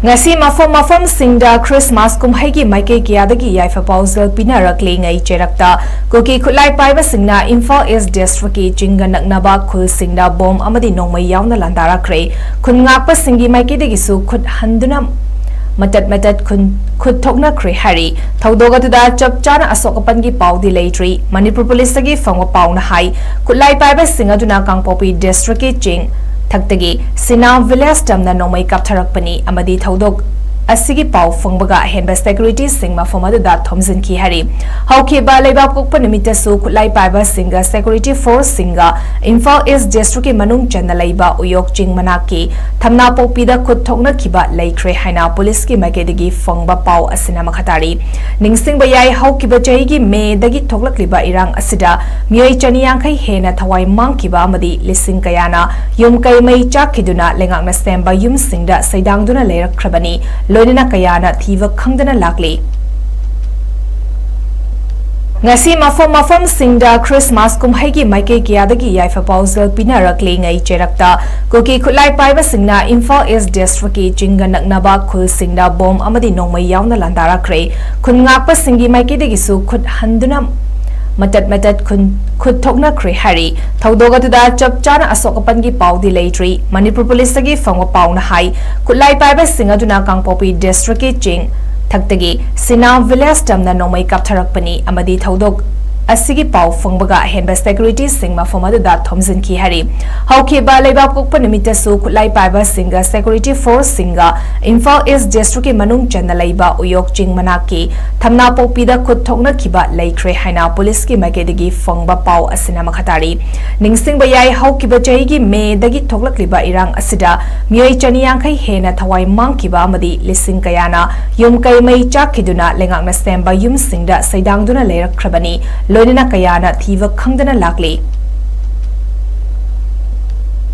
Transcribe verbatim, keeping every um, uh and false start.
ꯉꯁꯤ ꯃꯐꯝ ꯃꯐꯝꯁꯤꯡꯗ ꯈ꯭ꯔꯤꯁꯃꯥꯁ ꯀꯨꯝꯍꯩꯒꯤ ꯃꯥꯏꯀꯩ ꯀꯌꯥꯗꯒꯤ ꯌꯥꯏꯐ ꯄꯥꯎꯖꯦꯜ ꯄꯤꯅꯔꯛꯂꯤꯉꯩ ꯆꯩꯔꯛꯇ ꯀꯨꯀꯤ ꯈꯨꯠꯂꯥꯏ ꯄꯥꯏꯕꯁꯤꯡꯅ ꯏꯝꯐꯥꯜ ꯏꯁ ꯗꯤꯁꯇ꯭ꯔꯤꯛꯀꯤ ꯆꯤꯡꯒ ꯅꯛꯅꯕ ꯈꯨꯜꯁꯤꯡꯗ ꯕꯣꯝ ꯑꯃꯗꯤ ꯅꯣꯡꯃꯩ ꯌꯥꯎꯅ ꯂꯥꯟꯗꯥꯔꯛꯈ꯭ꯔꯦ꯫ ꯈꯨꯟ ꯉꯥꯛꯄꯁꯤꯡꯒꯤ ꯃꯥꯏꯀꯩꯗꯒꯤꯁꯨ ꯈꯨꯠ ꯍꯟꯗꯨꯅ ꯃꯇꯠ ꯃꯇꯠ ꯈꯨꯟ-, ꯈꯨꯠ ꯊꯣꯛꯅꯈ꯭ꯔꯦ ꯍꯥꯏꯔꯤ꯫ ꯊꯧꯗꯣꯛ ꯑꯗꯨꯗ ꯆꯞ ꯆꯥꯅ ꯑꯁꯣꯛ ꯑꯄꯟꯒꯤ ꯄꯥꯎꯗꯤ ꯂꯩꯇ꯭ꯔꯤ꯫ ꯃꯅꯤꯄꯨꯔ ꯄꯨꯂꯤꯁꯇꯒꯤ ꯐꯪꯕ ꯄꯥꯎꯅ ꯍꯥꯏ, ꯈꯨꯠꯂꯥꯏ ꯄꯥꯏꯕꯁꯤꯡ ꯑꯗꯨꯅ ꯀꯥꯡꯄꯣꯛꯄꯤ ꯗꯤꯁꯇ꯭ꯔꯤꯛꯀꯤ ꯆꯤꯡ ꯊꯛꯇꯒꯤ ꯁꯤꯅꯥꯝ ꯚꯤꯂꯦꯖ ꯇꯝꯅ ꯅꯣꯡꯃꯩ ꯀꯥꯞꯊꯔꯛꯄꯅꯤ ꯑꯃꯗꯤ ꯊꯧꯗꯣꯛ ꯑꯁꯤꯒꯤ ꯄꯥꯎ ꯐꯪꯕꯒ ꯑꯍꯦꯟꯕ ꯁꯦꯀ꯭ꯌꯨꯔꯤꯇꯤꯁꯤꯡ ꯃꯐꯝ ꯑꯗꯨꯗ ꯊꯣꯝꯖꯤꯟꯈꯤ ꯍꯥꯏꯔꯤ꯫ ꯍꯧꯈꯤꯕ ꯂꯩꯕꯥꯛꯄꯣꯛꯄ ꯅꯨꯃꯤꯠꯇꯁꯨ ꯈꯨꯠꯂꯥꯏ ꯄꯥꯏꯕꯁꯤꯡꯒ ꯁꯦꯀ꯭ꯌꯨꯔꯤꯇꯤ ꯐꯣꯔꯁꯁꯤꯡꯒ ꯏꯝꯐꯥꯜ ꯏꯁ ꯗꯤꯁꯇ꯭ꯔꯤꯛꯀꯤ ꯃꯅꯨꯡ ꯆꯟꯅ ꯂꯩꯕ ꯎꯌꯣꯛ ꯆꯤꯡ ꯃꯅꯥꯛꯀꯤ ꯊꯝꯅꯥꯄꯣꯛꯄꯤꯗ ꯈꯨꯠ ꯊꯣꯛꯅꯈꯤꯕ ꯂꯩꯈ꯭ꯔꯦ ꯍꯥꯏꯅ ꯄꯨꯂꯤꯁꯀꯤ ꯃꯥꯏꯀꯩꯗꯒꯤ ꯐꯪꯕ ꯄꯥꯎ ꯑꯁꯤꯅ ꯃꯈꯥ ꯇꯥꯔꯤ꯫ ꯅꯤꯡꯁꯤꯡꯕ ꯌꯥꯏ, ꯍꯧꯈꯤꯕ ꯆꯍꯤꯒꯤ ꯃꯦꯗꯒꯤ ꯊꯣꯛꯂꯛꯂꯤꯕ ꯏꯔꯥꯡ ꯑꯁꯤꯗ ꯃꯤꯑꯣꯏ ꯆꯅꯤ ꯌꯥꯡꯈꯩ ꯍꯦꯟꯅ ꯊꯋꯥꯏ ꯃꯥꯡꯈꯤꯕ ꯑꯃꯗꯤ ꯂꯤꯁꯤꯡ ꯀꯌꯥꯅ ꯌꯨꯝ ꯀꯩ ꯃꯩ ꯆꯥꯛꯈꯤꯗꯨꯅ ꯂꯩꯉꯥꯛꯅ ꯁꯦꯝꯕ ꯌꯨꯝꯁꯤꯡꯗ ꯁꯩꯗꯥꯡꯗꯨꯅ ꯂꯩꯔꯛꯈ꯭ꯔꯕꯅꯤ, ꯂꯣꯏꯅꯅ ꯀꯌꯥꯅ ꯊꯤꯕ ꯈꯪꯗꯅ ꯂꯥꯛꯂꯤ꯫ ꯉꯁꯤ ꯃꯐꯝ ꯃꯐꯝꯁꯤꯡꯗ ꯈ꯭ꯔꯤꯁꯃꯥꯁ ꯀꯨꯝꯍꯩꯒꯤ ꯃꯥꯏꯀꯩ ꯀꯌꯥꯗꯒꯤ ꯌꯥꯏꯐ ꯄꯥꯎꯖꯦꯜ ꯄꯤꯅꯔꯛꯂꯤꯉꯩ ꯆꯩꯔꯛꯇ ꯀꯨꯀꯤ ꯈꯨꯠꯂꯥꯏ ꯄꯥꯏꯕꯁꯤꯡꯅ ꯏꯝꯐꯥꯜ ꯏꯁ ꯗꯤꯁꯇ꯭ꯔꯤꯛꯀꯤ ꯆꯤꯡꯒ ꯅꯛꯅꯕ ꯈꯨꯜꯁꯤꯡꯗ ꯕꯣꯝ ꯑꯃꯗꯤ ꯅꯣꯡꯃꯩ ꯌꯥꯎꯅ ꯂꯥꯟꯗꯥꯔꯛꯈ꯭ꯔꯦ꯫ ꯈꯨꯟ ꯉꯥꯛꯄꯁꯤꯡꯒꯤ ꯃꯥꯏꯀꯩꯗꯒꯤꯁꯨ ꯈꯨꯠ ꯍꯟꯗꯨꯅ ꯃꯇꯠ ꯃꯇꯠ ꯈꯨꯟ-, ꯈꯨꯠ ꯊꯣꯛꯅꯈ꯭ꯔꯦ ꯍꯥꯏꯔꯤ꯫ ꯊꯧꯗꯣꯛ ꯑꯗꯨꯗ ꯆꯞ ꯆꯥꯅ ꯑꯁꯣꯛ ꯑꯄꯟꯒꯤ ꯄꯥꯎꯗꯤ ꯂꯩꯇ꯭ꯔꯤ꯫ ꯃꯅꯤꯄꯨꯔ ꯄꯨꯂꯤꯁꯇꯒꯤ ꯐꯪꯕ ꯄꯥꯎꯅ ꯍꯥꯏ, ꯈꯨꯠꯂꯥꯏ ꯄꯥꯏꯕꯁꯤꯡ ꯑꯗꯨꯅ ꯀꯥꯡꯄꯣꯛꯄꯤ ꯗꯤꯁꯇ꯭ꯔꯤꯛꯀꯤ ꯆꯤꯡ ꯊꯛꯇꯒꯤ ꯁꯤꯅꯥꯝ ꯚꯤꯂꯦꯖ ꯇꯝꯅ ꯅꯣꯡꯃꯩ ꯀꯥꯞꯊꯔꯛꯄꯅꯤ ꯑꯃꯗꯤ ꯊꯧꯗꯣꯛ ꯑꯁꯤꯒꯤ ꯄꯥꯎ ꯐꯪꯕꯒ ꯑꯍꯦꯟꯕ ꯁꯦꯀ꯭ꯌꯨꯔꯤꯇꯤꯁꯤꯡ ꯃꯐꯝ ꯑꯗꯨꯗ ꯊꯣꯝꯖꯤꯟꯈꯤ ꯍꯥꯏꯔꯤ꯫ ꯍꯧꯈꯤꯕ ꯂꯩꯕꯥꯛꯄꯣꯛꯄ ꯅꯨꯃꯤꯠꯇꯁꯨ ꯈꯨꯠꯂꯥꯏ ꯄꯥꯏꯕꯁꯤꯡꯒ ꯁꯦꯀ꯭ꯌꯨꯔꯤꯇꯤ ꯐꯣꯔꯁꯁꯤꯡꯒ ꯏꯝꯐꯥꯜ ꯏꯁ ꯗꯤꯁꯇ꯭ꯔꯤꯛꯀꯤ ꯃꯅꯨꯡ ꯆꯟꯅ ꯂꯩꯕ ꯎꯌꯣꯛ ꯆꯤꯡ ꯃꯅꯥꯛꯀꯤ ꯊꯝꯅꯥꯄꯣꯛꯄꯤꯗ ꯈꯨꯠ ꯊꯣꯛꯅꯈꯤꯕ ꯂꯩꯈ꯭ꯔꯦ ꯍꯥꯏꯅ ꯄꯨꯂꯤꯁꯀꯤ ꯃꯥꯏꯀꯩꯗꯒꯤ ꯐꯪꯕ ꯄꯥꯎ ꯑꯁꯤꯅ ꯃꯈꯥ ꯇꯥꯔꯤ꯫ ꯅꯤꯡꯁꯤꯡꯕ ꯌꯥꯏ, ꯍꯧꯈꯤꯕ ꯆꯍꯤꯒꯤ ꯃꯦꯗꯒꯤ ꯊꯣꯛꯂꯛꯂꯤꯕ ꯏꯔꯥꯡ ꯑꯁꯤꯗ ꯃꯤꯑꯣꯏ ꯆꯅꯤ ꯌꯥꯡꯈꯩ ꯍꯦꯟꯅ ꯊꯋꯥꯏ ꯃꯥꯡꯈꯤꯕ ꯑꯃꯗꯤ ꯂꯤꯁꯤꯡ ꯀꯌꯥꯅ ꯌꯨꯝ ꯀꯩ ꯃꯩ ꯆꯥꯛꯈꯤꯗꯨꯅ ꯂꯩꯉꯥꯛꯅ ꯁꯦꯝꯕ ꯌꯨꯝꯁꯤꯡꯗ ꯁꯩꯗꯥꯡꯗꯨꯅ ꯂꯩꯔꯛꯈ꯭ꯔꯕꯅꯤ, ꯂꯣꯏꯅꯅ ꯀꯌꯥꯅ ꯊꯤꯕ ꯈꯪꯗꯅ ꯂꯥꯛꯂꯤ꯫